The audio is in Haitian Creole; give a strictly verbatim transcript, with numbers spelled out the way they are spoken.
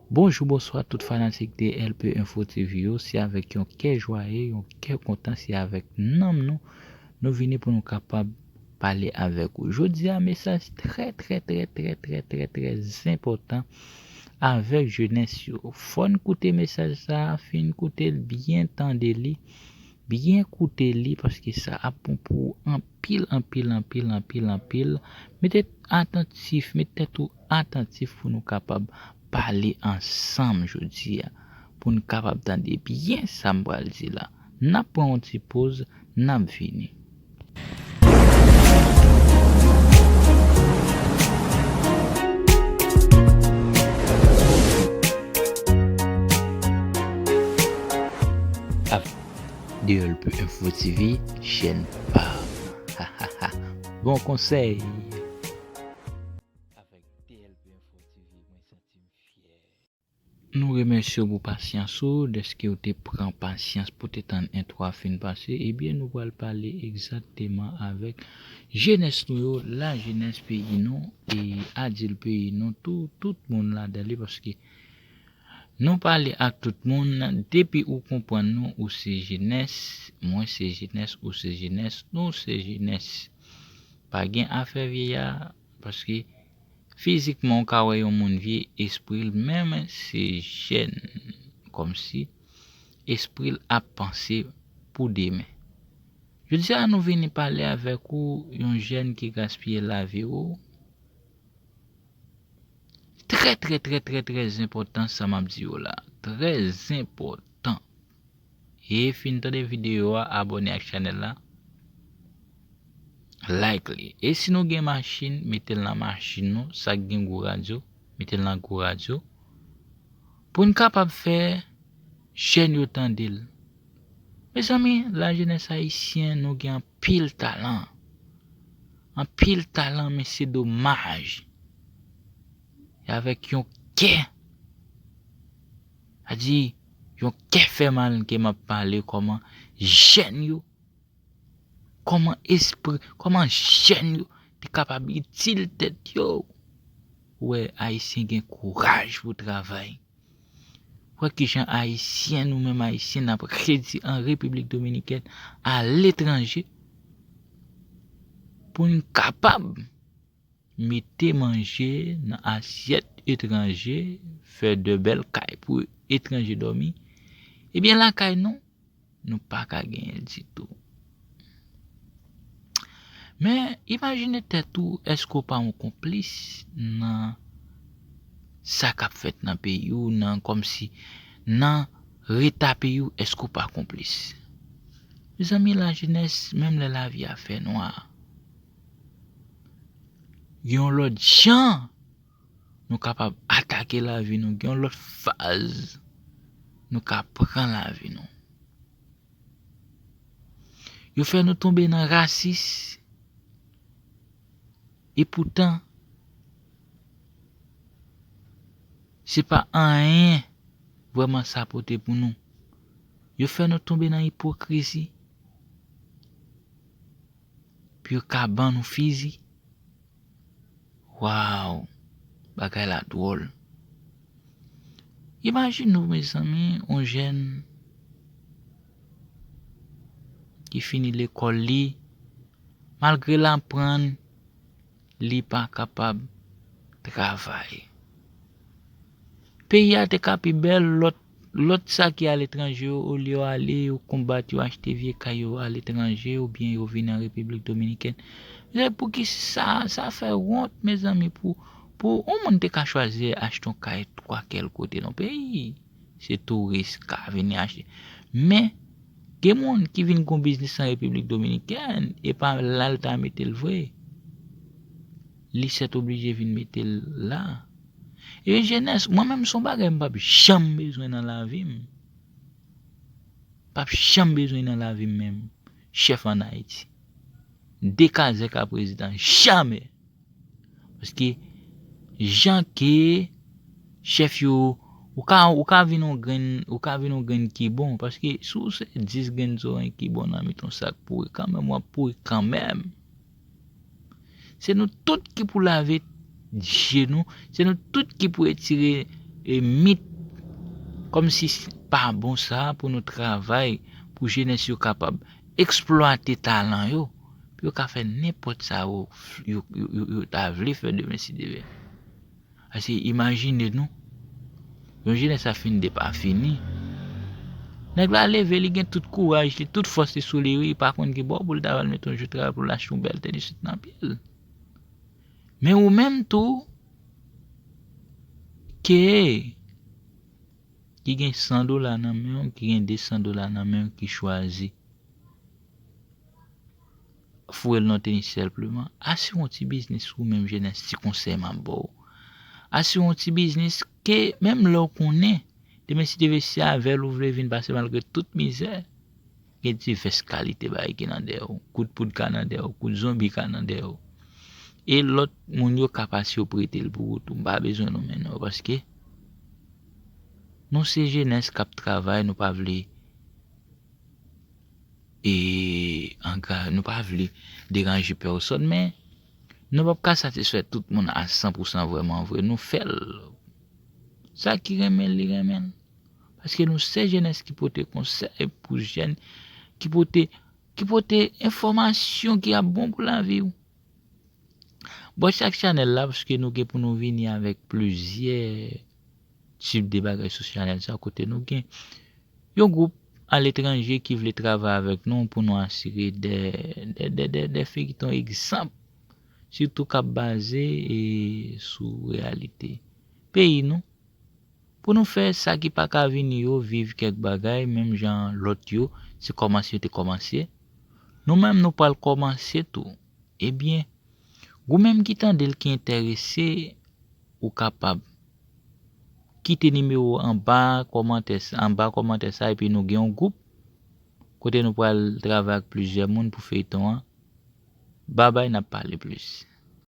Bonjou, bonswa tout fanatik de L P Info T V yo. Se avèk yon kè jwaye, yon kè kontan, se avèk nanm nou, nou vini pou nou kapab pale avèk ou. Jodi a, mesaj trè, trè, trè, trè, trè, trè, trè enpòtan avèk jenès yo. Fò n koute mesaj sa a, fin koute l byen, tande li, byen koute li, paske sa ap bon pou ou anpil, anpil, anpil, anpil, anpil. Mete atantif, mete tèt ou atantif pou nou kapab pale ansanm jodi a, pou n kapab tande byen sa m pral di la. N ap pran yon ti poz, n ap vini. Avèk D L P Info T V, chèn pa w. Bon konsèy. Avèk D L P Info T V, mwen santi m fyè. Nou remèsye w pou pasyans ou, dèske w te pran pasyans pou te tann entwo a fin pase. Ebyen, nou pral pale egzakteman avèk jenès nou yo, lajenès peyi nou, e adil peyi nou tou, tout moun ladan li, paske nou pale ak tout moun, depi ou konprann nou, ou se jenès, mwen se jenès, ou se jenès, nou se jenès. Pa gen afè vye a, paske fizikman ou ka wè yon moun vye, espri l menm se jèn, kòmsi espri l ap panse pou demen. Jodi a nou vini pale avèk ou, yon jèn ki gaspiye lavi ou. Trè, trè, trè, trè, trè enpòtan sa m ap di yo la. Trè enpòtan. E fin tande videyo a, abòne ak chanèl la. Like li. E si nou gen machin, mete l nan machin nou. Sa k gen gwo radyo, mete l nan gwo radyo. Pou n kapab fè jèn yo tande l. Mezanmi, lajenès ayisyen, nou gen anpil talan. Anpil talan, men se domaj. E avèk yon kè, sa di, yon kè fè mal ke m ap pale kòman jèn yo, kòman espri, kòman jèn yo te kapab itil tèt yo. Ou wè, ayisyen gen kouraj pou travay. Wè kijan ayisyen, nou menm ayisyen, n ap redi an Repiblik Dominikèn, aletranje, pou n kapab mete manje nan asyèt etranje, fè de bèl kay pou etranje dòmi. Ebyen, lakay nou, nou pa ka genyen ditou. Men, imajine tèt ou, èske w pa yon konplis nan sa k ap fèt nan peyi w, nan kòmsi, nan reta peyi w, èske w pa konplis? Mezanmi, lajenès, menm lè lavi a fè nwa, gen yon lòt jan nou kapab atake lavi nou, gen yon lòt faz nou ka pran lavi nou. Yo fè nou tonbe nan rasis. Epoutan, se pa anyen vrèman sa pote pou nou. Yo fè nou tonbe nan ipokrizi. Pou yo ka ban nou fizi. Waw, bagay la dwòl. Imajine w, mezanmi, yon jèn ki fini lekòl li, malgre l aprann, li pa kapab travay. Peyi a te ka pi bèl, lòt, lòt sa ki aletranje yo, olye yo ale, yo konbat, yo achte vye kay yo aletranje, oubyen yo vin an Repiblik Dominikèn. Men poukisa sa fè wont, mezanmi, pou, pou yon moun te ka chwazi achte yon kay twa kèl kote nan peyi? Se touris ka vini achte. Men, gen moun ki vin gon biznis an Repiblik Dominikèn, e pa la l ta mete l vre. Li sètoblije vin mete l la. E jenès, mwen menm, se yon bagay m p ap janm bezwen nan lavi m. P ap janm bezwen nan lavi m menm. Chèf ann Ayiti. De kazèk a prezidan. Jamè. Paske jan ke chèf yo, ou ka, ou ka vin yon grenn, ou ka vin yon grenn ki bon. Paske si w se dis grenn zoranj ki bon nan mitan yon sak pouri, kanmenm w ap pouri kanmenm. Se nou tout ki pou lave je nou, se nou tout ki pou etire e mit kòmsi pa bon sa pou nou travay pou jenès yo kapab eksplwate talan yo pou yo ka fè nenpòt sa yo, yo, yo, yo, yo ta vle fè demen si Dye vle. Paske imajine nou, yon jenès sa fin depafini. Nèg la leve, li gen tout kouraj, li tout fòs li sou li, wi, li pa konn ki bò pou l ta pral mete yon jou travay pou l achte yon bèl tènis nan pye l. Men ou menm tou, ke ki gen san dola nan men w, ki gen de san dola nan men w, ki chwazi foure l nan tenis senpleman, asire yon ti biznis ou menm jenès, ti konsèy m ap ba w. Asire yon ti biznis ke menm lè w konnen, demen si Dye vle se avè l ou vle vin pase malgre tout mizè, gen divès kalite bagay ki nan dèyè w. Kout poud ka nan dèyè w, kout zonbi ka nan dèyè w. E lòt moun yo ka pase yo prete l pou ou tou. M pa bezwen nonmen non yo paske nou se jenès k ap travay, nou pa vle e angra, nou pa vle deranje pèsòn, men nou p ap ka satisfè tout moun a san pou san vrèman vre. Nou fè l. Sa ki renmen l, li renmen l. Paske nou se jenès ki pote konsèy pou jèn, ki pote, ki pote enfòmasyon ki ap bon pou lavi w. Bò chak chanèl la, paske nou gen pou nou vini avèk plizyè tip de bagay sou chanèl sa, kote nou gen yon gwoup aletranje ki vle travay avèk nou pou nou asire de, de, de, de, de feyton egzanp, sitou k ap baze e sou reyalite peyi nou. Pou nou fè sa ki pa ka vini yo viv kèk bagay, menm jan lòt yo, se kòmanse yo te kòmanse. Nou menm, nou pral kòmanse tou. Ebyen, ou menm ki tande l ki enterese, ou kapab kite nimewo anba kòmantè sa, anba kòmantè sa, epi nou gen yon gwoup kote nou pral travay ak plizyè moun pou feyton an. Babay, n ap pale plis.